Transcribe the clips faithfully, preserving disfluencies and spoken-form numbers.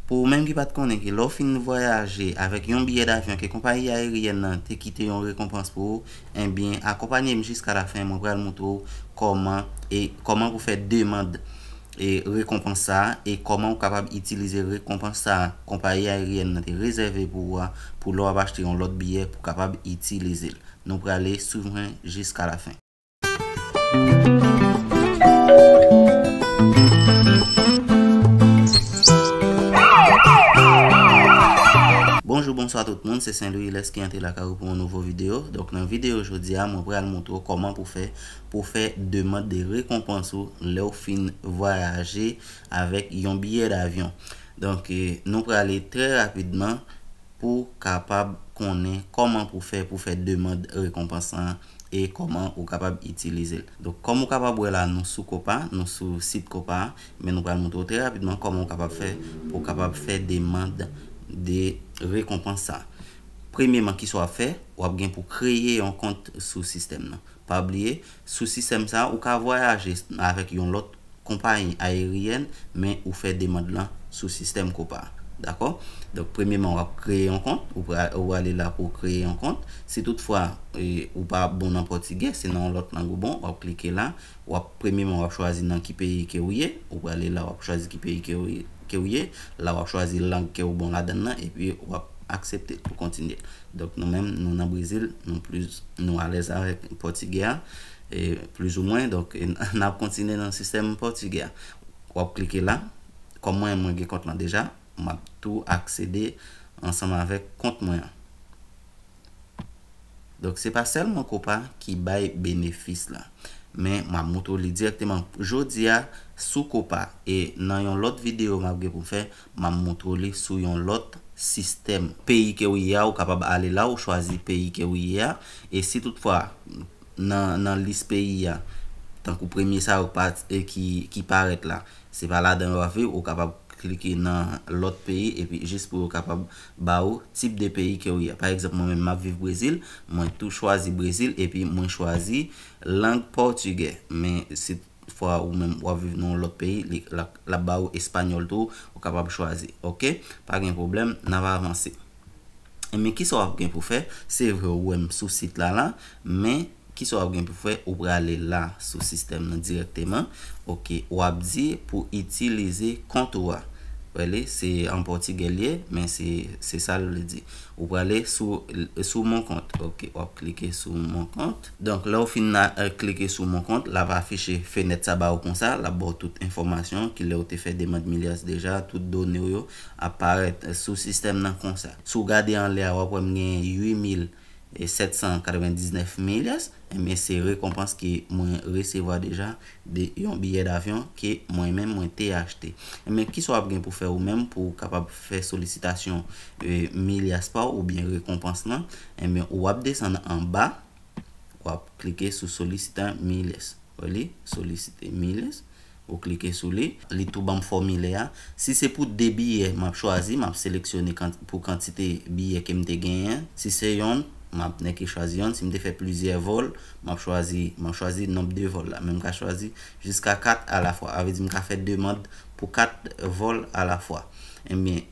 Pou ou menm ki pa t konnen, ke lè w fin vwayaje avèk yon biyè davyon ke konpayi ayeryèn nan te kite yon rekonpans pou ou, ebyen, akonpanye m jiska lafen, mwen pral montre w kòman e kòman pou fè demann e rekonpans sa a, e kòman ou kapab itilize rekonpans sa a konpayi ayeryèn nan te rezève pou ou a, pou lè w ap achte yon lòt biyè pou kapab itilize l. Nou prale swiv mwen jiska lafen. Bonjou, bonswa tout moun, se Saint Louis Lès ki antre lakay ou pou yon nouvo videyo. Donk, nan videyo jodi a, mwen pral montre w kòman pou fè, pou fè demann de rekonpans ou lè w fin vwayaje avèk yon biyè davyon. Donk, eh, nou prale trè rapidman pou kapab konnen kòman pou fè, pou fè demann rekonpans lan e kòman ou kapab itilize l. Donk, kòm ou kapab wè la, nou sou Copa, nou sou sit Copa, men nou pral montre w trè rapidman kòman ou kapab fè pou w kapab fè demann de rekonpans sa. Premyeman, kisa w ap fè? W ap gen pou kreye yon kont sou sistèm nan. Pa bliye, sou sistèm sa, ou ka vwayaje avèk yon lòt konpayi ayeryèn, men ou fè demann lan sou sistèm Copa. Dakò? Donk, premyeman, w ap kreye yon kont, ou pra-, ou ale la pou w kreye yon kont. Si toutfwa, e, ou pa bon nan pòtigè, se nan yon lòt lang ou bon, w ap klike la, w ap, premyeman, w ap chwazi nan ki peyi ke ou ye, ou prale la, w ap chwazi ki peyi ke ou ye, ke ou ye, la, w ap chwazi lang ke ou bon ladan l nan, epi w ap aksepte pou kontinye. Donk, nou menm, nou nan Brezil, nou plis, nou alèz avèk pòtigè a, e, plizoumwen. Donk, e, n ap kontinye nan sistèm pòtigè a. W ap klike la. Kòm mwen, mwen gen kont lan deja, m ap tou aksede ansanm avèk kont mwen an. Donk, se pa sèlman Copa ki bay benefis la, men m ap montre w li dirèkteman jodi a sou Copa. E nan yon lòt videyo m ap gen pou m fè, m ap montre w li sou yon lòt sistèm. Peyi ke w ye a, ou kapab ale la, ou chwazi peyi ke w ye a. E si toutfwa, nan, nan lis peyi a, tankou premye sa yo pa, e ki, ki parèt la, se pa ladan yo w ap viv, ou kapab klike nan lòt peyi, epi jis pou yo kapab ba ou tip de peyi ke w ye a. Pa egzanp, mwen menm, m ap viv Brezil, mwen tou chwazi Brezil, epi mwen chwazi lang pòtigè. Men si fwa ou menm w ap viv nan yon lòt peyi, li, l ap, l ap ba ou espanyòl tou, ou kapab chwazi. Oke? Pa gen pwoblèm, n ap avanse. Ebyen, kisa w ap gen pou fè? Se vre, ou wè m sou sit la la, men kisa w ap gen pou fè? Ou prale la sou sistèm nan dirèkteman. Oke, w ap di pou itilize kont ou a. Wè li, se an pòtigè l ye, men se, se sa l vle di. Ou prale sou, sou mon compte. Oke, w ap klike sou mon compte. Donk, lè w fin na, eh, klike sou mon compte, l ap afiche fenèt sa ba ou konsa, l ap ba w tout enfòmasyon, kilè w te fè demann milyas deja, tout done w yo ap parèt, eh, sou sistèm nan konsa. Si w gade anlè a, w ap wè m gen uit mil sèt san katrevendiznèf milyas, ebyen, se rekonpans ke mwen resevwa deja de yon biyè davyon ke mwen menm mwen te achte. Ebyen, kisa w ap gen pou fè ou menm pou w kapab fè solisitasyon, eh, milyas pa w oubyen rekonpans lan? Ebyen, w ap desann anba, w ap klike sou solisite milyas. Wè li, solisite milyas. Ou klike sou li, li tou ban m fòmilè a. Si se pou de biyè, m ap chwazi, m ap seleksyone kan-, pou kantite biyè ke m te genyen. Si se yonn, m ap nèke chwazi yonn. Si m te fè plizyè vòl, m ap chwazi, m ap chwazi nonb de vòl la. Men m ka chwazi jiska kat alafwa. Sa vle di m ka fè demann pou kat vòl alafwa. Ebyen,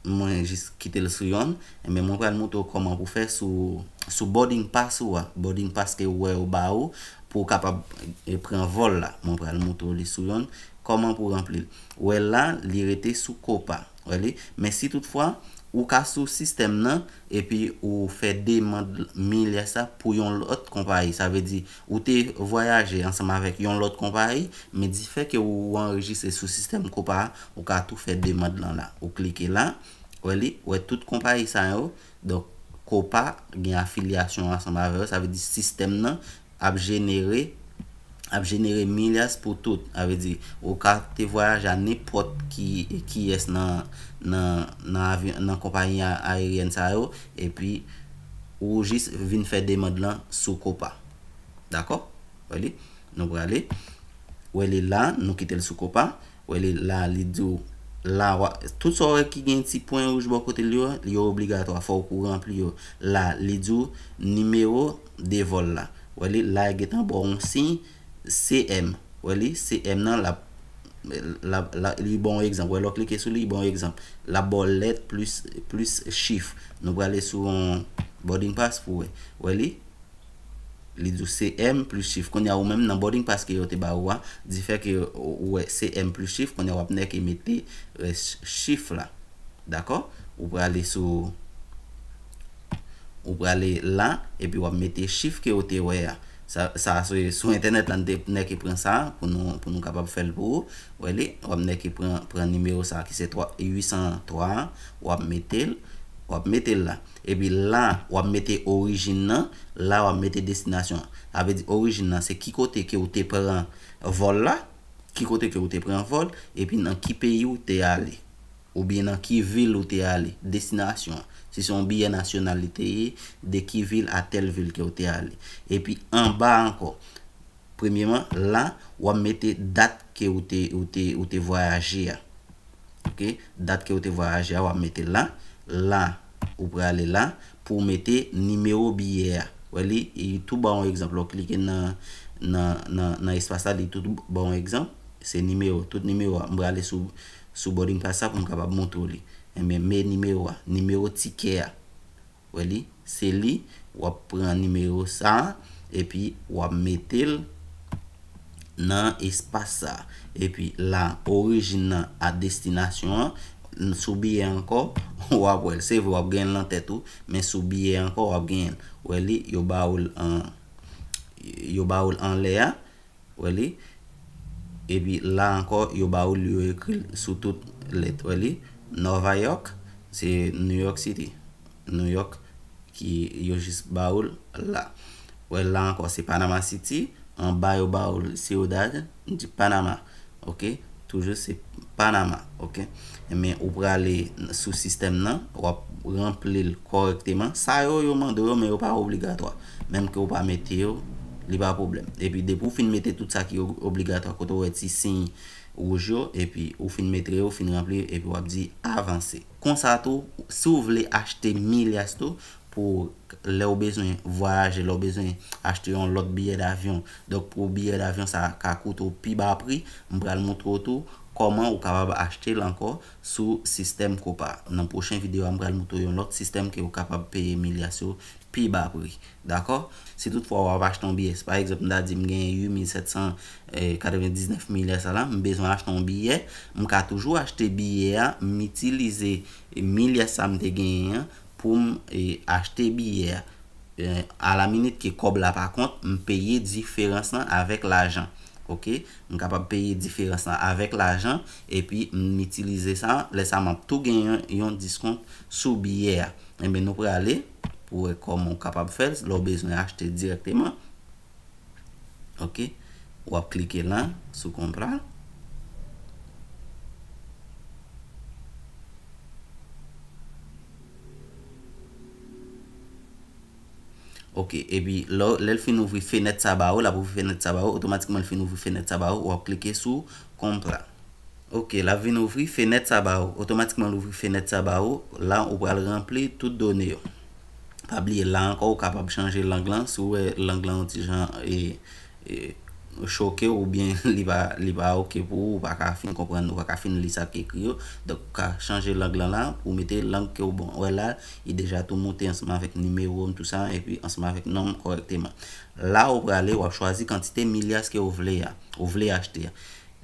mwen jis kite l sou yonn. Ebyen, mwen pral montre w kòman pou fè sou, sou boarding pass ou a. Boarding pass ke ou wè yo ba ou pou w kapab, eh, pran vòl la. Mwen pral montre w li sou yonn, kòman pou ranpli l. Ou wè la, li rete sou Copa. Wè li? Men si toutfwa, ou ka sou sistèm nan, epi ou fè demann milyas sa pou yon lòt konpayi. Sa vle di, ou te vwayaje ansanm avèk yon lòt konpayi, men difè ke ou anrejistre sou sistèm Copa a, ou ka tou fè demann lan la. Ou klike la, wè li, wè tout konpayi sa yo. Donk, Copa gen afilyasyon ansanm avè yo, sa vle di sistèm nan ap jenere, ap jenere milyas pou tout. Sa vle di, ou ka te vwayaje a nenpòt ki, kiyès nan, nan, nan avyon, nan konpayi a-, ayeryèn sa yo, epi ou jis vin fè demann lan sou Copa. Dakò? Wè li? Nou prale. Wè li la, nou kite l sou Copa. Wè li la, li di w, la, wa-, tout sa w wè ki gen ti pwen wouj bò kote l yo, yo obligatwa, fòk ou ranpli yo. La, li di w nimewo de vòl la. Wè li, la, gentan ba w yon siy C M. Wè li, C M nan, l ap, La, la, li ba w yon egzanp. Wè, lè w klike sou li, li ba w yon egzanp. L ap ba w lèt plis, plis chif. Nou prale sou yon boarding pass pou wè. Wè li? Li di w C M plis chif. Kounye a, ou menm nan boarding pass ke yo te ba ou a, di fè ke ou wè C M plis chif, kounye a w ap nèke mete, e, ch-, chif la. Dakò? Ou prale sou, ou prale la, epi w ap mete chif ke ou te wè a. Sa, sa se sou entènèt la, n te nèke pran sa pou nou, pou nou kapab fè l pou ou. Wè li, w ap nèke pran, pran nimewo sa ki se twa, uit san twa a, w ap mete l, w ap mete l la. Epi la, w ap mete orijin nan, la, w ap mete destinasyon an. Sa vle di orijin nan, se ki kote ke ou te pran vòl la, ki kote ke ou te pran vòl, epi nan ki peyi ou te ale, oubyen nan ki vil ou te ale, destinasyon an. Si se yon biyè nasyonal li te ye, de ki vil a tèl vil ke ou te ale. Epi anba ankò, premyeman, la, w ap mete dat ke ou te, ou te, ou te vwayaje a. Ok? Dat ke ou te vwayaje a, w ap mete la. La, ou prale la pou w mete nimewo biyè a. Wè li, li tou ba w yon egzanp. Lè w klike nan, nan, nan, nan espas la, li tou ba w yon egzanp. Se nimewo, tout nimewo a. M prale sou, sou boarding pass la pou m kapab montre w li. Enben, men nimewo a, nimewo tikè a. Wè li, se li, w ap pran nimewo sa a, epi w ap mete l nan espas sa a. Epi la, orijin nan a destinasyon an, sou biyè ankò, w ap wè l. Se vre, w ap genyen l nan tèt ou, men sou biyè ankò, w ap genyen l. Wè li, yo ba ou l an, yo ba ou l anlè a. Wè li. Epi la ankò, yo ba ou l, yo ekri l sou tout lèt. Wè li. Nova York, se New York City. New York ki yo jis ba ou l la. Wè la ankò, se Panama City. Anba yo ba ou l Ciudad de Panama. Ok? Toujou se Panama. Ok? Men ou prale sou sistèm nan, w ap ranpli l kòrèkteman. Sa yo, yo mande w yo, men yo pa obligatwa. Menm ke w pa mete yo, li pa pwoblèm. Epi depi w fin mete tout sa ki o-, obligatwa, kote w wè ti siy wouj yo, epi ou fin mete yo, ou fin ranpli, epi w ap di avanse. Konsa tou, si w vle achte milyas tou, pou lè w bezwen vwayaje, lè w bezwen achte yon lòt biyè davyon. Donk, pou biyè davyon sa ka koute w pi ba pri, m pral montre w tou kòman ou kapab achte l ankò sou sistèm Copa. Nan pwochen videyo a, m pral montre w yon lòt sistèm ke w kapab peye milyas yo pi ba pri. Dakò? Si toutfwa w ap achte yon biyè, si pa egzanp, m ta di m genyen uit mil sèt san katrevendiznèf milyas sa la, m bezwen achte yon biyè, m ka toujou achte biyè a, m itilize milyas sa m te genyen an pou m, e, achte biyè a. E, alaminit ke kòb la pa kont, m peye diferans lan avèk lajan. Ok? M kapab peye diferans lan avèk lajan, epi m itilize sa, lè sa m ap tou genyen yon, yon diskont sou biyè a. Enben, nou prale pou wè kòman w kapab fè l, lè w bezwen achte dirèkteman. Ok? W ap klike la, sou konpra. Ok, epi lè, lè l fin ouvri fenèt sa ba ou, l ap ouvri fenèt sa ba ou, otomatikman l fin ouvri fenèt sa ba ou, w ap klike sou konpra. Ok, l ap vin ouvri fenèt sa ba ou, otomatikman l ouvri fenèt sa ba ou, la ou pral ranpli tout done yo. Pa bliye, la ankò, ou kapab chanje lang lan, si w wè lang lan yon ti jan, e, e, choke w oubyen li pa, li pa ok pou ou, ou pa ka fin konprann, ou pa ka fin li sa k ekri yo. Donk, ou ka chanje lang lan la pou w mete lang ke w bon. Wè la, li deja tou moute ansanm avèk nimewo m, tou sa, epi ansanm avèk non m kòrèkteman. La, ou prale, w ap chwazi kantite milyas ke w vle a, ou vle achte a.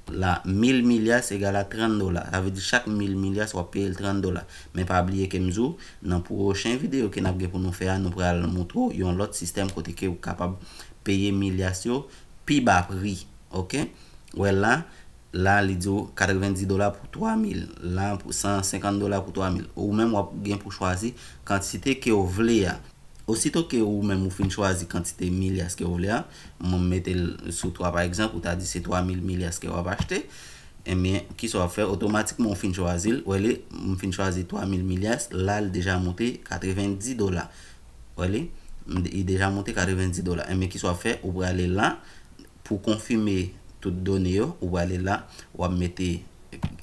La, mil milyas egal a trant dola. Sa vle di chak mil milyas w ap peye l trant dola. Men pa bliye ke m di w, nan pwochen videyo ke n ap gen pou nou fè a, nou pral montre w yon lòt sistèm kote ke ou kapab peye milyas yo pi ba pri. Ok? Wè la, la li di w katrevenndis dola pou twa mil, la pou san senkant dola pou twa mil. Ou menm w ap gen pou chwazi kantite ke w vle a. Osito ke ou menm ou fin chwazi kantite milyas ke w vle a, mwen m mete l sou twa pa egzanp, ou ta di se twa mil milyas ke w ap achte, enben, kisa w ap fè? Otomatikman ou fin chwazi l, wè li, m fin chwazi twa mil milyas, la l deja monte katrevenndis dola. Wè li, m de-, li deja monte katrevenndis dola. Enben, kisa w ap fè? Ou prale la, pou konfime tout done yo, ou prale la, w ap mete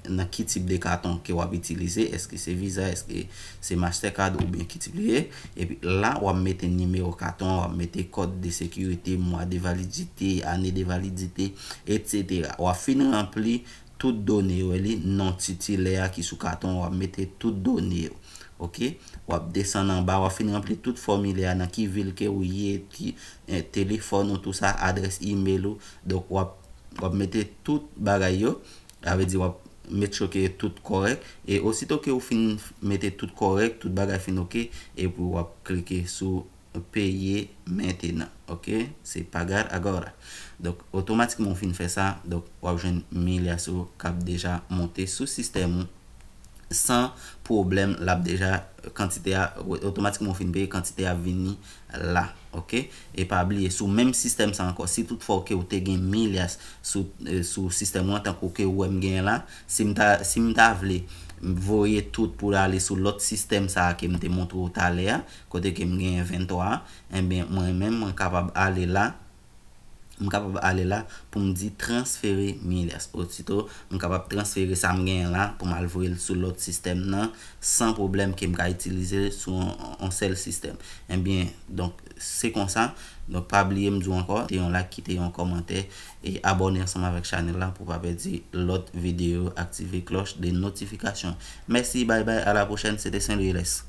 nan ki tip de katon ke w ap itilize, èske se Visa, èske se Mastercard oubyen ki tip li ye. Epi la, w ap mete nimewo katon an, w ap mete kòd de sekirite, mwa de validite, ane de validite, etsetera. W ap fin ranpli tout done yo, li non titilè a ki sou katon, w ap mete tout done yo. Ok? W ap desann anba, w ap fin ranpli tout fòmilè a, nan ki vil ke ou ye, ki eh, telefòn ou, tou sa, adrès email ou. Donk, w ap, w ap mete tout bagay yo. Sa vle di w ap make sure ke tout kòrèk. E osito ke ou fin mete tout kòrèk, tout bagay fin ok, epi w ap klike sou peye mentenan. Ok? Se pagar agora. Donk, otomatikman ou fin fè sa, donk, w ap jwenn milya sou k ap deja monte sou sistèm ou san pwoblèm, l ap deja, kantite a, otomatikman ou fin peye, kantite a vini la. Ok? E pa bliye, sou menm sistèm sa ankò, si toutfwa ke ou te gen milyas sou, eh, sou sistèm ou an, tankou ke ou wè m genyen la, si m ta, si m ta vle voye tout pou l ale sou lòt sistèm sa a ke m te montre w talè a, kote ke m genyen venntwa a, ebyen, mwen menm, mwen kapab ale la, m kapab ale la pou m di transfere milyas. Osito, m kapab transfere sa m genyen la pou m al voye l sou lòt sistèm nan, san pwoblèm ke m ka itilize l sou yon, yon sèl sistèm. Ebyen, donk, se konsa. Donk, pa bliye m di w ankò, kite yon like, kite yon kòmantè, e abòne ansanm avèk chanèl la pou pa pèdi lòt videyo, aktive klòch de notifikasyon. Mèsi, bay bay, a la pwochèn, se te Saint Louis L S.